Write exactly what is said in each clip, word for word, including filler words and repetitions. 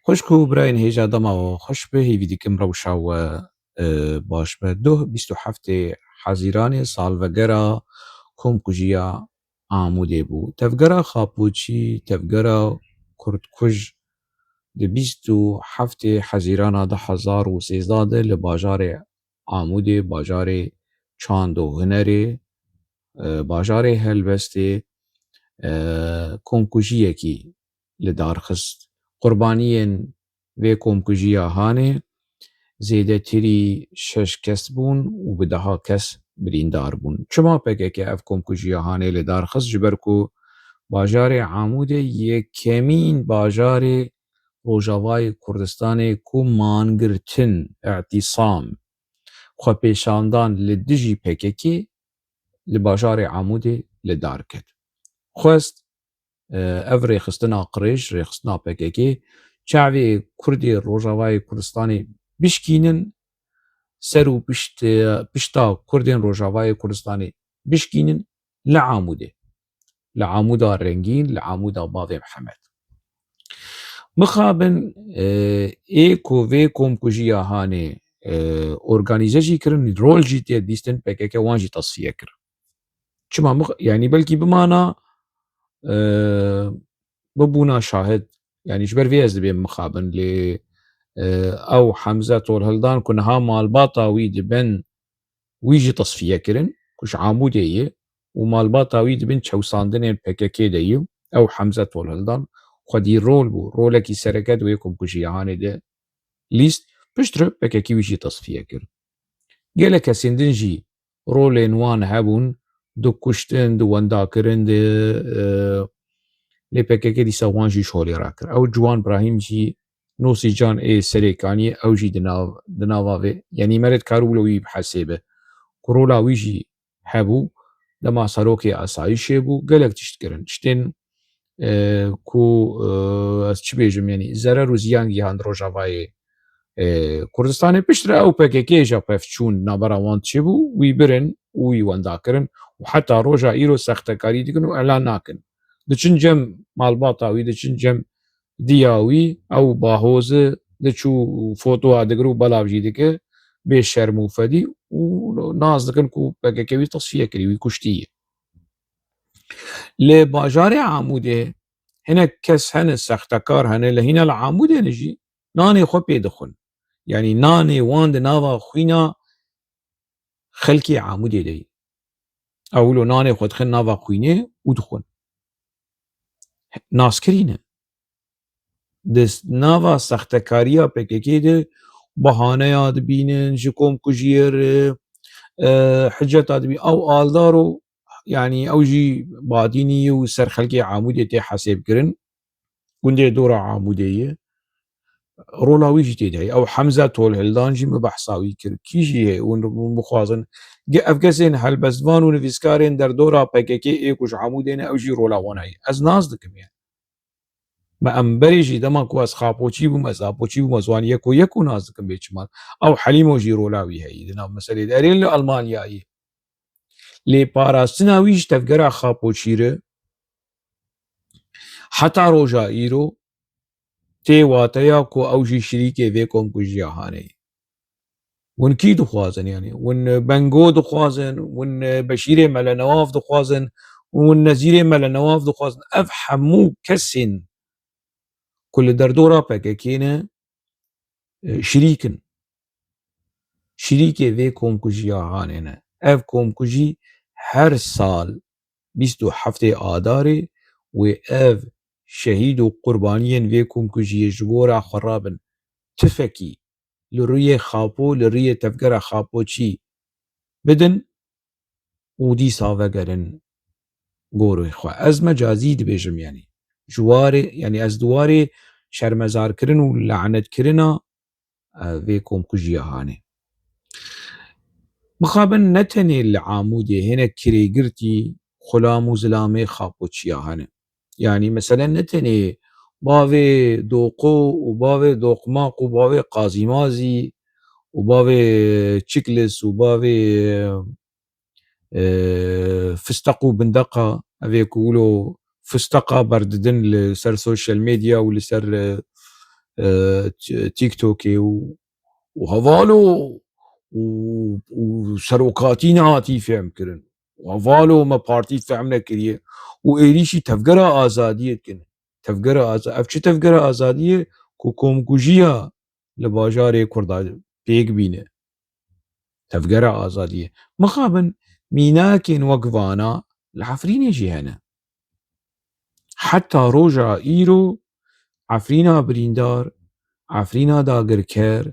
Xwişk û birayên hêja dema we xweş be, hêvî dikim rewşa we, e, baş be. Duh bîst û heftê Hezîranê salvegera komkujiya Amûdê bû. Tevgera Xapoçî, tevgera Kurdkuj di bîst û heftê Hezîrana du hezar û sêzdeh de li bajarê Amûdê, bajarê çand û hunerê, e, bajarê helbestê, e, komkujiyekî li dar xist. Qurbaniyên vê komkujiya Hanê zêdetirî şeş kes bûn û bi deha kes birîndar bûn. Çima P K K ev komkujiya Hanê li dar xist? Ji ber ku bajarê Amûdê yekemîn bajarê Rojavayê Kurdistanê ku mangirtin, îtîsam, xwepêşandan li dijî P K K li bajarê Amûdê li dar ket. Xwest, e, ev rêxistina qirêj, rêxistina P K K, çavê Kurdê Rojavayê Kurdistanê bişkînin, ser û pişt, e, pişta Kurdên Rojavayê Kurdistanê bişkînin li Amûdê. Li Amûda rengîn, li Amûda bavê Mihemed. Mixabin, e, ê ku vê komkujiya Hanê, e, organîze jî kirin, rol jî tê dîstin, P K K wan jî tasfiye kir. Çima mix-, yanî belkî bimana, e, bibûna şahid, yanî ji ber vê ez dibêm mixabin lê, e, ew Hemze Tolhildan ku niha malbata wî dibin, wî jî tasfiye kirin ku ji Amûdê ye û malbata wî dibin çewsandinên P K K de ye. Ew Hemze Tolhildan xwedî rol bû, rolekî sereke di wê komkujiya Hanê de lîst, piştre P K K wî jî tasfiye kir. Gelek kesên din jî rolên wan hebûn, di kuştin, di wendakirin, di, e, lê P K K dîsa wan jî ji holê rakir. Ew Ciwan Brahîm jî Nosîcan ê Serêkaniyê, ew jî di nav, di nava vê, yanî Mered Karû wilo wî bihesêbe ku rola wî jî hebû, dema serokê asayîşê bû, gelek tişt kirin. Tiştên, e, ku, e, ez çi bêjim, yanî zerer û ziyan gihand Rojavayê, e, Kurdistanê. Piştre ew P K K jî pevçûn, di navbera wan çêbû, wî birin û wî wenda kirin û heta roja îro sextekarî dikin û elan nakin. Diçin cem malbata wî, diçin cem diya wî, ew bahozi diçû fotoya digir û belav jî dike, bê şerm û fedî û nas dikin ku P K K wî tasfiye kirî, wî kuştî ye. Li bajarê Amûdê hinek kes hene, sextekar hene, li hîna li Amûdê ne jî nanê xwe pê dixwin. Yanî nanê wan di nava xwîna xelkê Amûdê de ye. Ew wilo nanê xwe dixin nava xwînê û dixwin. Naskirî ne. Di nava sextekariya P K K de bahaneya dibînin, ji komkujiyê re, e, hiceta dibînin. Ew aldar û, yanî ew jî badînî ye û ser xelkê Amûdê tê hesêbkirin. Gundê dora Amûdê ye. Rola wî jî tê de heye. Ew Hemze Tolhildan jî min behsa wî kir. Kî jî heye? Hûn, hûn bixwazin. Ge-, ev kesên helbestvan û nivîskarên derdora P K K ê ku ji Amûdê ne, ew jî rola wan heye. Ez nas dikim yani. Me em berê jî dema ku ez Xapoçî bûm, ez Apoçî bûm, ez wan yeko yeko nas dikim bê çiman. Ew Helîmo jî rola wî heye di nav meselê de. Erê li Almanyayê. Lê parastina wî ji tevgera Xapoçî re heta roja îro tê wateya ku ew jî şirîkê vê komkujiya Hanê ye. Hûn kî dixwazin yani? Hûn Bengo dixwazin, hûn Beşîrê Mele Newaf dixwazin, hûn Nezîrê Mele Newaf dixwazin. Ev hemû kesên ku li derdora P K K ne, e, şirîk in. Şirîkê vê komkujiya Hanê ne. Ev komkujî her sal bîst û heftê Adarê wê ev şehîd û qurbaniyên vê komkujiyê ji gora xwe rabin tifekî li rûyê Xapo, li rûyê tevgera Xapoçî bidin û dîsa vegerin gorê xwe. Ez mecazî dibêjim, yanî ji warê, yanî ez di warê şermezarkirin û lanetkirina, e, vê komkujiya Hanê. Mixabin ne tenê li Amûdê hinek kirêgirtî xulam û zilamê Xapoçiya hene. Yanî mesele ne tenê bavê Doqo û bavê Doqmaq û bavê Qazîmazî û bavê Çiklis û bavê, e, Fisteq û Bindeqa, evê ku wilo fisteqa berdidin li ser sosyal medya û li ser, e, e, T-, TikTokê û, û hevalo û, û serokatî nehatî fêhm kirin. Û hevalo me partî fehm nekiriye. Û êrîşî tevgera azadiyê dikin. Tevgera aza-, ev çi tevgera azadiyê ku komkujiya li bajarê Kurda pêk bîne? Tevgera azadiyê. Mixabin mînakên wek vana li Efrînê jî hene. Heta roja îro Efrîna birîndar, Efrîna dagirker,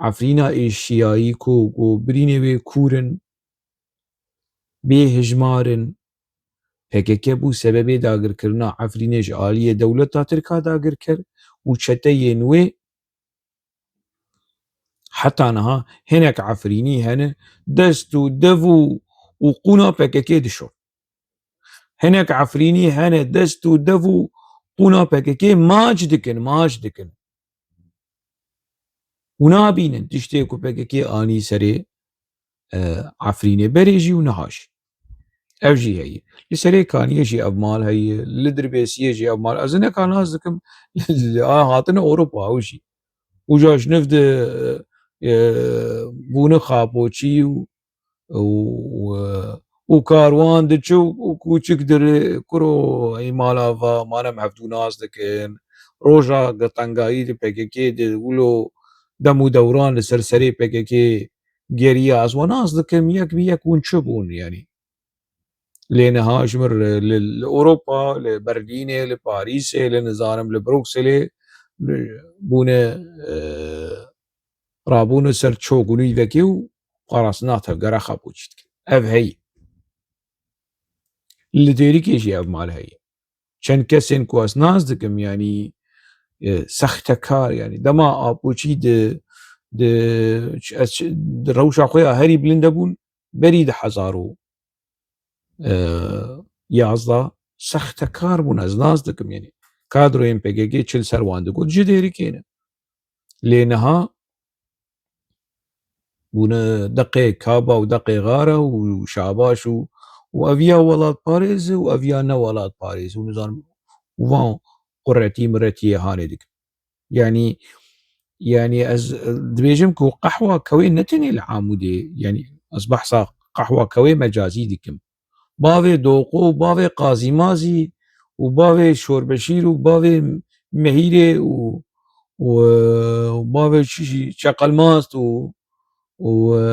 Efrîna êşiyayî ku, ku birînê wê kûr in, bêhijmar in, P K K bû sebebê dagirkirina Efrînê ji aliyê dewleta Tirk a dagirker û çeteyên wê. Heta niha hinek Efrînî hene, dest û dev û, û qûna P K K dişo. Hinek Efrînî hene, dest û dev û qûna P K K maç dikin, maç dikin. Û nabînin tiştê ku P K K anî serê, e, Efrînê berê jî û niha jî. Ev jî heye. Li serê Kaniyê jî ev mal heye, li Dirbêsiyê jî ev mal. Ez hineka nas dikim, a hatine Ewropa, ew jî. Uca ji niv di, e, bûne xapoçî û, û, e, û karwan diçe û, û kûçik dire, kuro ê mala va, mane em hevdû nas dikin. Roja tengayî di P K K de wilo dem û dewran li ser serê P K K geriya, ez we nas dikim, yek bi yek hûn çi bûn, yanî. Lê niha ji mir li, li Ewropa, li Berlînê, li Parîsê, li nizanim li Brukselê, li, bûne, e, rabûne ser çok û nîvekê û parastina tevgera xapoçî dikin. Ev heye. Li Dêrikê jî ev mal heye. Çend kesên ku ez nas dikim, yanî, e, sextekar, yanî dema Apoçî di, di, ez, di rewşa xwe ya herî bilind de bûn, berî di hezar û, e, yazdeh sextekar bûn, ez nas dikim, yanî kadroyên P K K çi li ser wan digot, ji Dêrikê ne. Lê niha bûne deqê Kaba û deqê Xara û Şabaş û, û ev ya welatparêz e û ev ya ne welatparêz û nizanim û van quretî miretiyê hanê dikin. Yanî, yanî ez, e, dibêjim ku qehwa kewê ne tenê li Amûdê, yanî ez behsa qehwa kewê mecazî dikim. Bavê Doqo û bavê Qazîmazî û bavê Şorbeşîr û bavê Mehîrê û, û, e, bavê çi jî Çeqelmast û, û, e,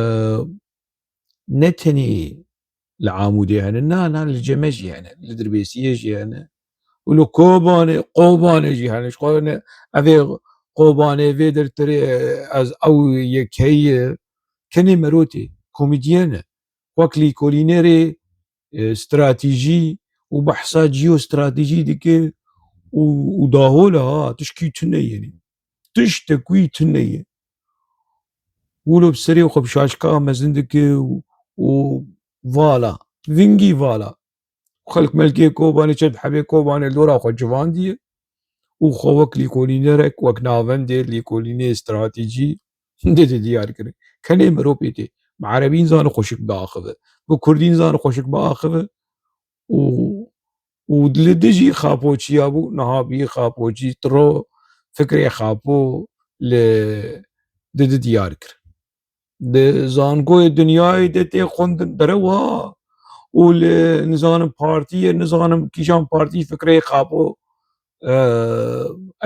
ne tenê li Amûdê hene, na, na, li Ceme jî hene, li Dirbêsiyê jî hene. Û li Kobanê, Kobanê jî hene. Ji xwe ne, ev ê Kobanê vê dertirê, ez ew yekeyî, kenê merotê, komedyen e. Wek lîkolînerê, e, stratejî û behsa jîyostratejî dike û, û dahol e ha, tişkî tune ye. Tiştekî tune ye. Wilo bi serê xwe bi şaşka mezin dike û, û vala, vingî vala. Xelk melkê Kobanê çend hebê Kobanê li dora xwe civandiye û xwe wek lîkolînerek, wek navendê lîkolînê stratejî dide diyar kirin. Kenê miropê tê. Bi erebî nizane xweşik biaxive. Bi kurdî nizane xweşik biaxive. Û, û li dijî xapoçiya bû, niha bî xapoçî tiro fikrê xapo li dide diyar kir. Di zankoyê dinyayê de tê xwendin derew ha û li nizanim partiyê, nizanim kîjan partî fikrê xapo, e,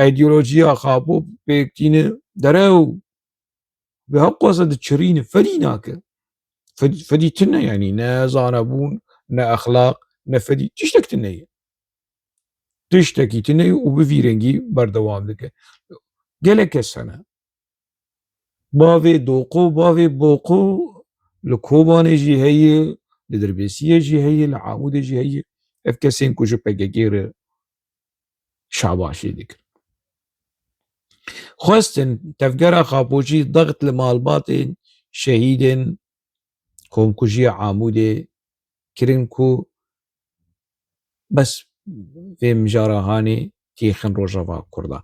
îdeolojiya xapo pêk tîne derew. Bi heqwasa diçirîne, fedî nake. Fed-, fedî tune, yanî ne zanebûn, ne exlaq, ne fedî, tiştek tune ye. Tiştekî tune ye û bi vî rengî berdewam dike. Gelek kes hene. Bavê Doqo, bavê Boqo li Kobanê jî heye, li Dirbêsiyê jî heye, li Amûdê jî heye. Ev kesên ku ji P K K re şabaşî dikin. Xwestin tevgera Xapoçî dext li malbatên şehîdên komkujiya Amûdê kirin ku bes vê mijara hanê têxin Rojava Kurda.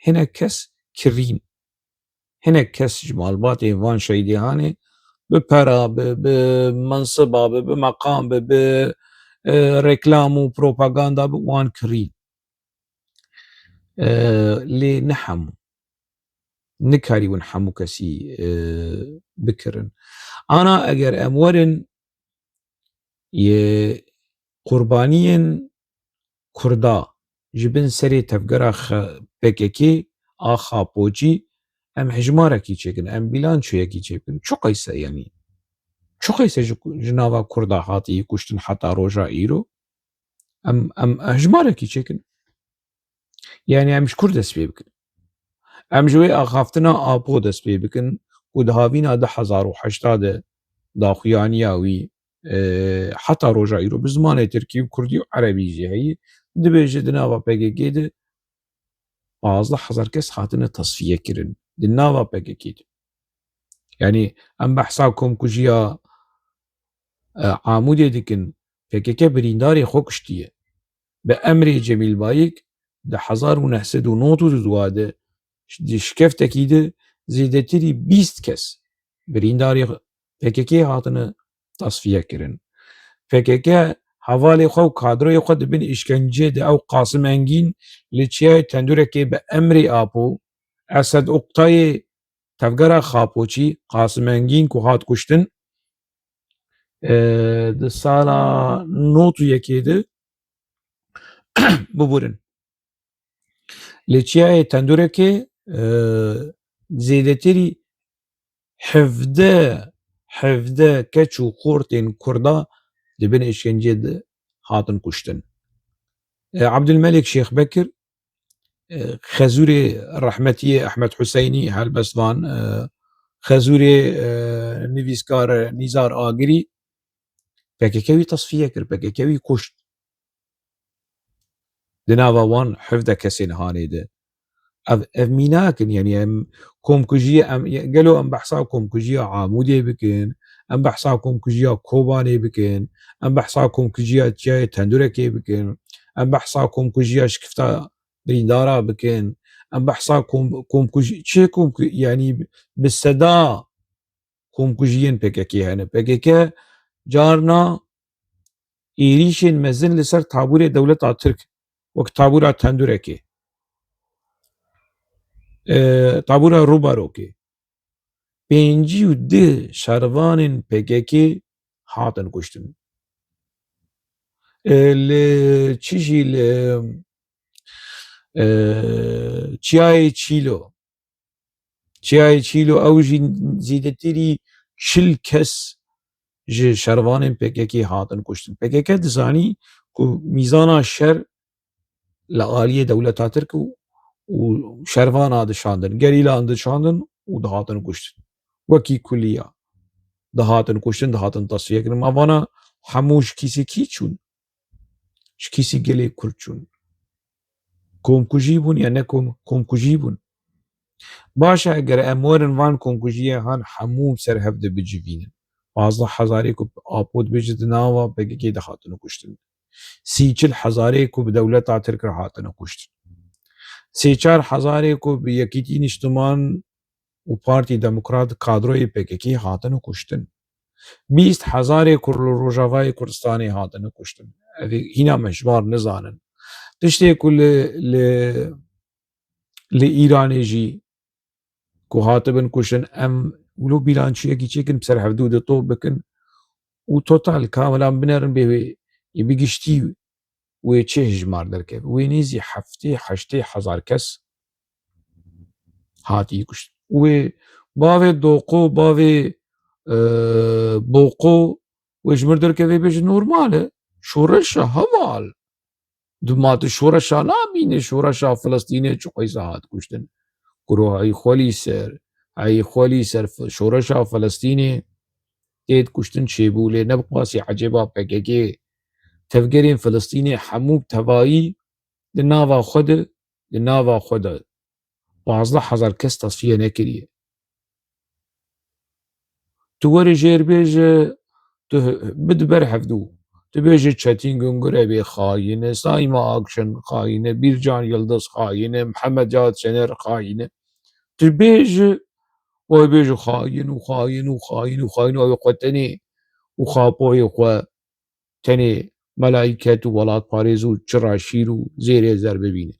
Hinek kes kirîn. Hinek kes ji malbatên van şehîdê hanê bi pera, bi, bi mensiba, bi, bi meqam, bi, bi, e, reklam û propaganda bi wan kirîn. E, lê ne hemû. nikarîbûn hemû kesî, e, bikirin. Ana eger em werin yê qurbaniyên Kurda ji bin serê tevgera xe-, P K K a Xapoçî, em hejmarekî çêkin, em bîlançoyekî çêkin. Çi qeyse, yanî? Çi qeyse ji ku-, ji nava Kurda hatiye kuştin heta roja îro? Em, em hejmarekî çêkin. Yanî em ji kur dest pê bikin? Em ji wê axaftina Apo dest pê bikin ku di havîna du hezar û heşta de daxuyaniya wî, e, heta roja îro bi zimanê tirkî û kurdî û erebî jî heye, dibêje di nava P K K de pazdeh hezar kes hatine tasfiye kirin. Di nava P K K de. Yanî em behsa komkujiya, e, Amûdê dikin, P K K birîndarê xwe kuştiye. Bi emrê Cemîl Bayik di hezar û neh sed û nod û du de di şikeftekî de zêdetirî bîst kes birîndarê P K K hatine tasfiye kirin. P K K hevalê xwe û kadroyê xwe di bin îşkencê de ew Qasim Engîn li Çiyayê Tendurekê bi emrê Apo, Esed Oktayê tevgera Xapoçî, Qasim Engîn ku hat kuştin, e, di sala nod û yekê de biburin. Li Çiyayê Tendurekê, e, zêdetirî hevdeh, hevdeh keç û xortên Kurda di bin îşkencê de hatin kuştin. E, Abdulmelik Şêx Bekir, e, xezûrê rehmetiyê Ehmed Huseynî, helbestvan, e, xezûrê, e, nivîskar Nîzar Agirî, P K K wî tasfiye kir, P K K wî kuşt. Di nava wan hevdeh kesên hanê de. Ev, ev mînak in, yanî em komkujiyê, em, gelo em behsa komkujiya Amûdê bikin, em behsa komkujiya Kobanê bikin, em behsa komkujiya Çiyayê Tendurekê bikin, em behsa komkujiya şikifta birîndara bikin, em behsa kom-, komkuji-, çi komku-, yanî bi seda komkujiyên P K K hene. P K K carna êrîşên mezin li ser tabûrê dewleta Tirk, wek tabûra Tendurekê, e, tabûra Rûbarokê, pêncî û du şervanên P K K hatin kuştin. E, li çi jî li, e, Çiyayê Çîlo, Çiyayê Çîlo ew jî zêdetirî çil kes ji şervanên P K K hatin kuştin. P K K dizanî ku mîzana şer li aliyê dewleta Tirk û, û şervana dişandin, gerîlan dişandin û dihatin kuştin. Wekî kuliya dihatin kuştin, dihatin tasfiye kirin. Ma vana hemû ji kîsê kî çûn? Ji kîsî gelê Kurd çûn. Komkujî bûn ya ne kom-, komkujî bûn. Baş e, eger em werin van komkujiyê han hemû ser hev de bicivînin. Pazdeh hezarê ku Apo dibêje di nava P K K de hatine kuştin. Sî çil hezarê ku bi dewleta Tirk re hatine kuştin. Sê çar hezarê ku bi Yekîtî Niştiman û Partî Demokrat kadroyê P K K hatine kuştin. Bîst hezarê Kurd li Rojavayê Kurdistanê hatine kuştin. Ev ê hîna me ji wan nizanin. Tiştê ku li, li, li Îranê jî ku hatibin kuştin, em wilo bîlançiyekî çêkin, bi ser hevdû de top bikin û total kamilan binerin bê wê, ê bi giştî wê çi hejmar derkeve? Wê nêzî heftê heştê hezar kes hatî kuştin. Wê bavê Doqo, bavê, e, Boqo, wê ji mir derkeve bêje normal e. Şoreşa heval. Di ma tu şoreşa nabîne, şoreşa Filistînê çi qeysa hat kuştin. Kuro hey xwelî ser, hey xwelî ser Fi-, şoreşa Filistînê têt kuştin çêbû, lê ne bi qasî ecêba P K K. Tevgerên Filistînê hemû bi tevayî di nava xwe de, di nava xwe de pazdeh hezar kes tasfiye nekiriye. Tu were jêr bêje, tu bid ber hevdû. Tu bêje Çetîn Gungure bê xayîn e, Saîma Akşin xayîn e, Bîrcan Yildiz xayîn e, Mihemed Cad Şener xayîn e. Tu bêje, wê bêje xayîn û xayîn û xayîn û xayîn û ew ê xwe tenê û xapoyê xwe tenê melayket û welatparêz û çira şîr û zêrê zer bibîne.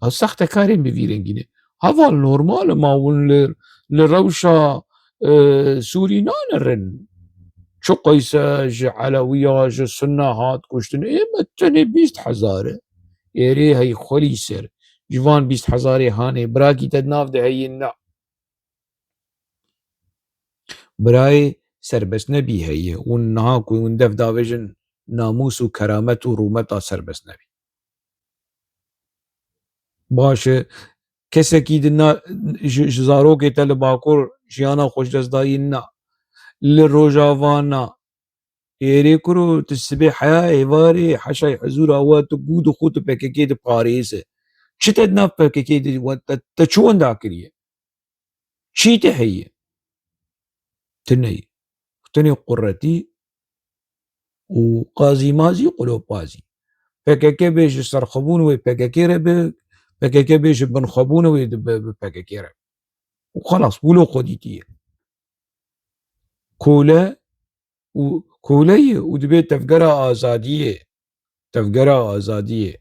Ew sextekarên bi vî rengî ne. Heval normal e, ma hûn li, li rewşa, e, Sûrî nanirin. Çi qeyse ji Elewiya, ji Sunna hat kuştin. Ê me tenê bîst hezar e. Êrê hey xwelî ser. Ji van bîst hezarê hanê birakî te di nav de heye na. Birayê serbest nebî heye. Hûn niha ku hûn dev davêjin namûs û keramet û rûmeta serbest nebî. Baş e, kesekî di na, ji, ji zarokê te li Bakur jiyana xwe ji dest dayî na. Li Rojava na. Êrê kuro, tu sibê heya êvarê heşay hezûra we, tu gû dixwe, tu P K K diparêze. Çi te di nav P K K de, we, te, te çi wenda kiriye? Çî te heye? Tune ye. Tenê quretî û qazî mazî, qulopazî. P K K bê ji serxwebûn wê P K K re bi, P K K bê ji binxwebûn wê di bi, bi P K K re. Û xelas, wilo xwe dîtiye. Kole û kole ye û dibê tevgera azadiyê. Tevgera azadiyê.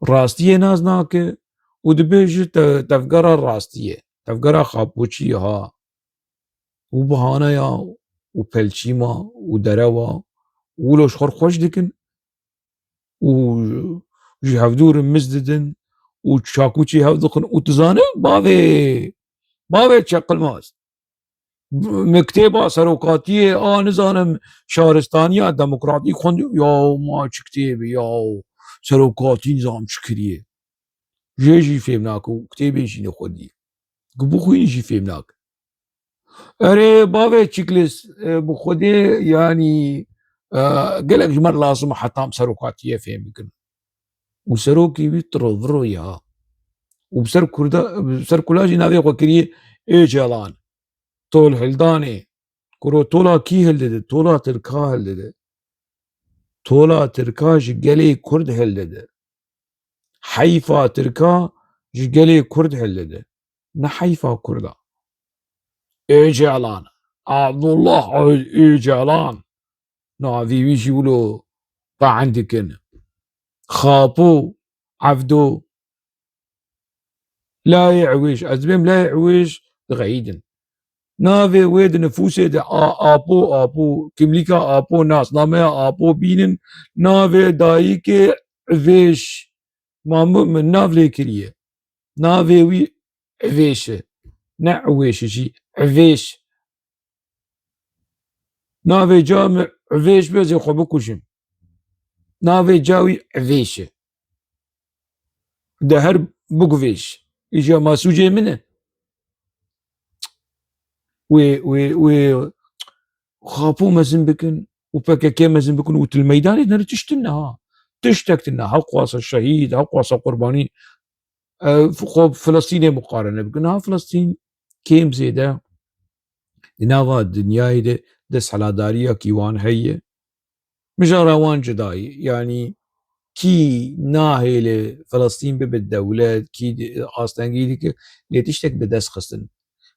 Rastiyê nas nake û dibêje te-, tevgera rastiyê. Tevgera xapoçiyê ha. Û bihaneya û pelçîma û derewa û wilo ji xwe xweş dikin û ji hevdû re miz didin û çakûçî hev dixin û tu zane bavê, bavê çeqilmaz. Mektêba serokatiyê a, nizanim, şaristaniya demokratîk xwendî, ya ma çi kitêbê ya, serokatî nizam çi kiriye. Jê jî fêm nake û kitêbê jî nexwendî. Ku bixwînî jî fêm nake. Erê bavê çîklîs, e, bi xwedê, yanî, e, gelek ji me lazim e heta em serokatiyê fêm bikin. Û serokê wî tiro viro ya. Û bi ser Kurda, bi ser kula jî navê xwe kiriye Êcelan. Tol hildanê. Kuro tola kî hildide? Tola Tirka hildide. Tola Tirka ji gelê Kurd hildide. Heyfa Tirka ji gelê Kurd hildide. Ne heyfa Kurda. Êcelan. Abdullah Ö-, Êcelan. Navê wî jî wilo taen dikin. Xapo, Evdo, Layê Ewêj, ez dibêm Layê Ewêj dixeyîdin. Navê wê di nifûsê de a-, Apo, Apo, kimlîka Apo, nasnameya Apo bînin, navê dayikê Ivêj. Ma min, min nav lê kiriye. Navê wî Ivêj e. Ne Ewêj e jî, Ivêj. Navê ca min Ivêj be, ez ê xwe bikujim. Navê ca wî Ivêj e. De her biguvêj. Îca ma sûcê min e. Wê, wê, wê Xapo mezin bikin û P K K mezin bikin û til meydanê nere tiştin niha. Tiştek tine, hewqasa şehîd, hewqasa qurbanî. Ev xwe Filistînê muqarene bikin. Ha, Filistîn kêm zêde di nava dinyayê de desthilatdariyekî wan heye. Mijara wan cuda ye. Yanî kî nahêle Filistîn bibe dewlet, kî di-, astengî dike, lê tiştek bi dest xistin.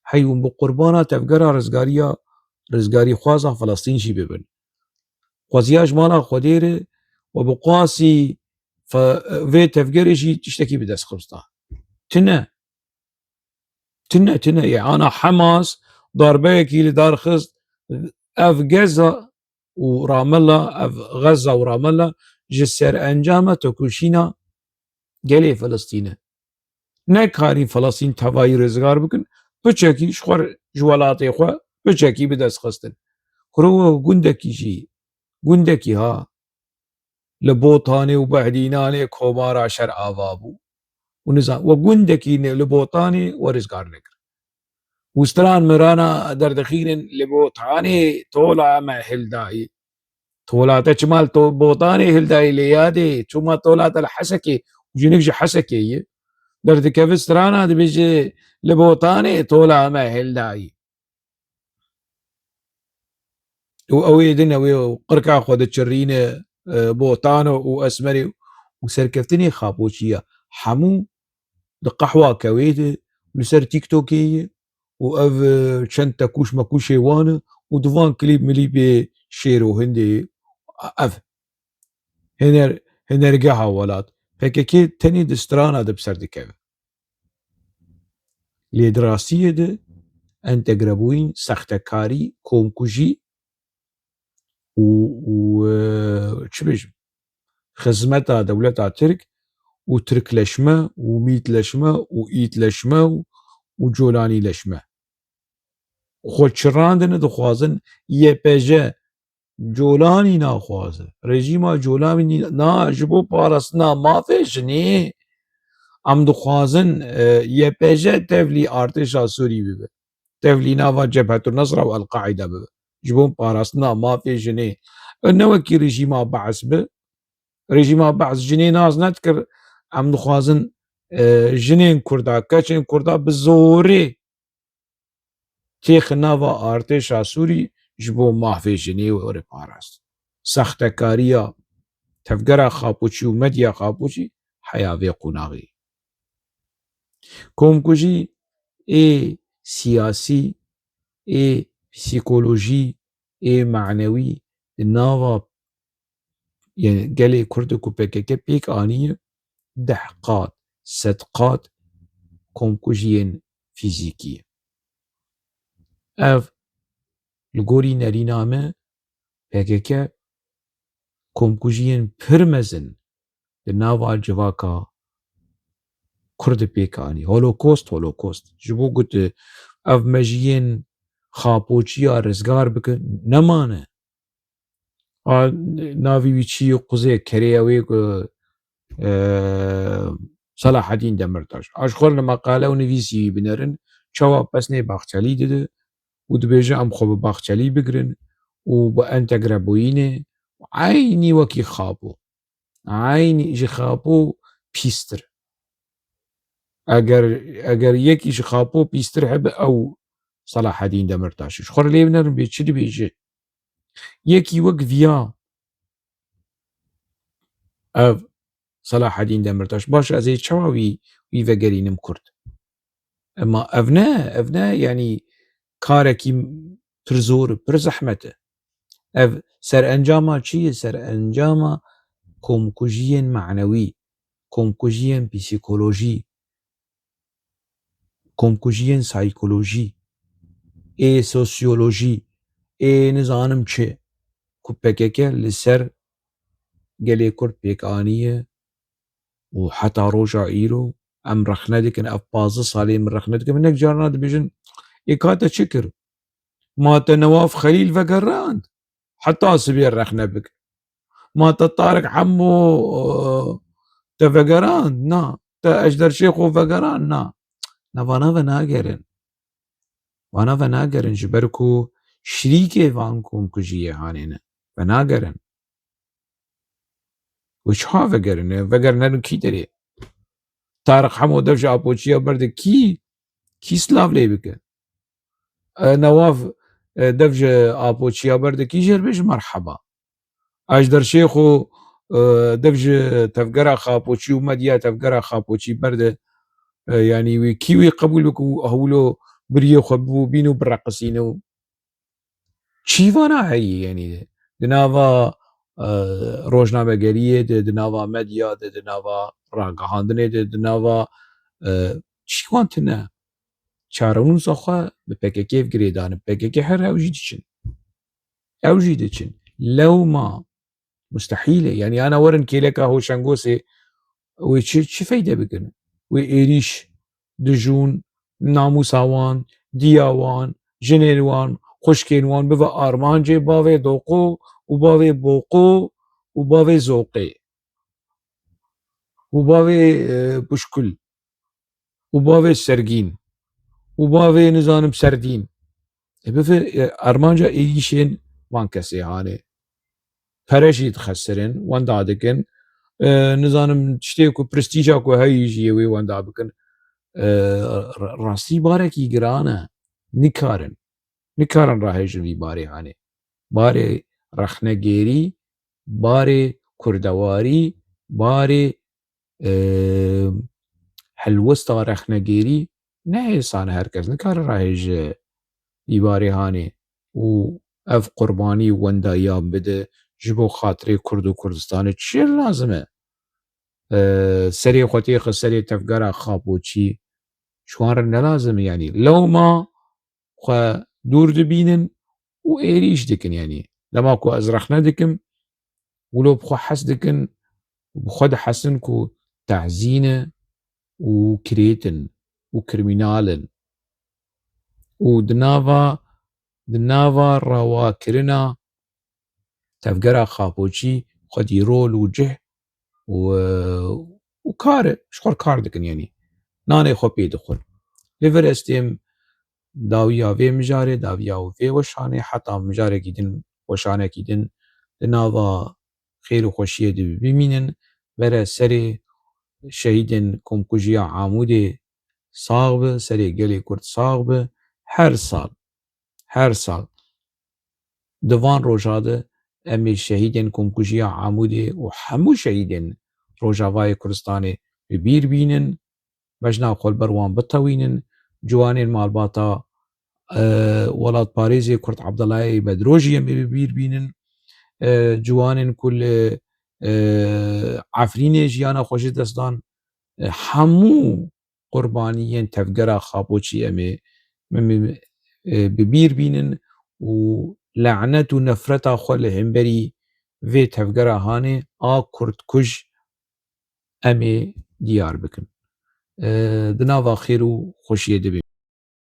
Hey hûn bi qurbana tevgera rizgariya, rizgarîxwaza Filistîn jî bibin. Xweziya ji mala Xwedê re we bi qasî fe-, vê tevgerê jî tiştekî bi dest xista. Tine. Tine, tine. Yê ana Hamas darbeyekî li dar xist. Ev Geza û Ramella, ev Geza û Ramella ji serencama tekoşîna gelê Filistîn e. Nekarîn Filistîn tevayî rizgar bikin, piçekî ji xwe, ji welatê xwe piçekî bi dest xistin. Kuro we gundekî jî, gundekî ha, li Botanê û Behdînanê komara şer ava bû. Û nizan, we gundekî ne li Botanê we rizgar nekir. Û stran mirana derdixînin li Botanê tola me hildayî. Tola te çima li to-, Botanê hildayî lê yadê, çima tola te li Hesekê, jinik ji Hesekê ye. Derdikeve strana dibêje li Botanê tola me hildayî. Û ew ê din ew ê qirka xwe diçirîne, e, Botano û Esmerê û serkeftinê Xapoçiya. Hemû di qehwa kewê de li ser TikTokê ye û ev, e, çend tekûş mekûşê wan e û di van klîp milîpê şêr û hindê ev hêner-, hênergeha welat. P K K tenê di strana de bi ser dikeve. Lê di rastiyê de entegrebûyîn, sextekarî, komkujî û, û, e, çi bêjim, xizmeta dewleta Tirk û tirkleşme û mîtleşme û îtleşme û, û colanîleşme. Xwe çirandine dixwazin Y P J Colanî naxwaze. Rejîma Colanî na ji bo parastina mafê jinê em dixwazin, e, Y P J tevlî artêşa Sûrî bibe. Tevlî nava Cebhetu Nusra û El-Qaîde bibe. Ji bo parastina mafê jinê. E, ne wekî rejîma Be's bi. Rejîma Be's jinê nas nedikir. Em dixwazin, e, jinên Kurda, keçên Kurda bi zorê têxin nava artêşa Sûrî ji bo mafê jinê were parast. Sextekariya tevgera Xapûçî û medya Xapûçî heya vê qonaxî. Komkujî ê siyasî, ê psîkolojî, ê manewî di nava, yani gelê Kurd ku P K K pêk aniye, deh qat, sed qat komkujiyên fîzîkî ye. Ev li gorî nerîna me P K K komkujiyên pir mezin di nava civaka Kurd pêk anî. Holokost, holokost. Ji bo ku tu ev mejiyên Xapoçiya rizgar bikin, nemane. A, navî wî çi ye, quzê kerê ew ê ku, e, Selahedîn Demirtaş. A ji xwe li meqale û nivîsî wî binerin, çawa pesnê Baxçelî dide û dibêje em xwe bi Baxçelî bigirin û bi entegrebûyînê, eynî wekî Xapo. Eynî ji Xapo pîstir. Eger, eger yekî ji Xapo pîstir hebe ew Selahedîn Demirtaş e. Ji xwe re lê binerin bê çi dibêje. Yekî wek viya ev Selahedîn Demirtaş. Baş ez ê çawa wî, wî vegerînim Kurd? Ema ev ne, ev ne, yanî karekî pir zor, pir zehmet e. Ev serencama çi ye? Serencama komkujiyên manewî, komkujiyên psîkolojî, komkujiyên saykolojî, ê sosyolojî, ê nizanim çi, ku P K K li ser gelê Kurd pêk aniye û heta roja îro em rexne dikin, ev pazdeh salê min rexne dikin. Hinek carna dibêjin, ê ka te çi kir? Ma te Newaf Xelîl vegerand? Heta sibê rexne bike. Ma te Tarek Hemo, e, te vegerand? Na. Te Ejder Şêxo vegerand? Na. Na, vana venagerin. Vana venagerin, ji ber ku şirîkê van komkujiyê hanê ne. Venagerin. Û çawa vegerine? Vegerine kî derê? Tarek Hemo dev ji Apoçiya berde kî, kî silav lê bike? E, Newaf, e, dev ji Apoçiya berde kî jê re bêje merheba? Ejder Şêxo, e, dev ji tevgera Xapoçî û medya tevgera Xapoçî berde, e, yanî wî kî wî qebûl bike û hewlo biriyê xwe bibû bîn û bireqisîne û Çî vana heyî, yanî di nava, e, rojnamegeriyê de, di nava medya de, di nava ragihandinê de, di nava, e, çî wan tune. Çarenûsa xwe bi P K K girêdane. P K K her ew jî diçin. Ew jî diçin. Lewma Mustehîl e. Yanî ana werin kêleka Hoşengosê wê çi, çi feyde bikin? Wê êrîş, dijûn, namûsa wan, diya wan, jinên wan, xwişkên wan bive armancê bavê Doqo û bavê Boqo û bavê Zoqê û bavê, e, Puşkul û bavê Sergîn û bavê nizanim Serdîn. E, bife, e, armanca êrîşên van kesê hanê. Pere jî dixesirin, wenda dikin. E, nizanim tiştê ku prestîja ku heyî jî yê wê wenda bikin. E, ra-, rastî barekî giran e. Nikarin. Nikarin rahêjin vî barê hanê. Barê rexnegêrî, barê kurdewarî, barê e, helwesta rexnegêrî ne hêsan e, her kes nikare rahêje vî barê hanê û ev qurbanî û wendayiyan bide ji bo xatirê Kurd û Kurdistanê. Çi lazim e? E, serê xwe têxe serê tevgera Xapoçî, Ji wan re ne lazim e, yanî lewma xwe dûr dibînin û êrîş dikin. Yanî dema ku ez rexne dikim, wilo bi xwe hes dikin, bi xwe dihesin ku tehzîn e û kirêt in û kirmînal in. Û di nava, di nava rewakirina tevgera Xapoçî xwedî rol û cih û, û kar e, ji xwe kar dikin, yanî nanê xwe pê dixwin. Lê vir ez têm dawiya vê mijarê, dawiya vê weşanê, heta mijarekî din, weşanekî din di nava xêr û xweşiyê de bimînin. Bere serê şehîdên komkujiya Amûdê sax bi, serê gelê Kurd sax bi. Her sal, her sal di van roja de em ê şehîdên komkujiya Amûdê û hemû şehîdên Rojavayê Kurdistanê bi bîr bînin, bejna xwe li ber wan bitewînin, ciwanên malbata, e, welatparêzê Kurd Abdullahê Bedro jî em ê bi bîr bînin, e, ciwanên ku li, e, Efrînê jiyana xwe ji dest dan, e, hemû qurbaniyên tevgera Xapoçî em ê, em ê, e, bi bîr bînin û lenet û nefreta xwe li hemberî vê tevgera hanê a Kurdkuj em ê diyar bikin. E, di nava xêr û xweşiyê de bimînin.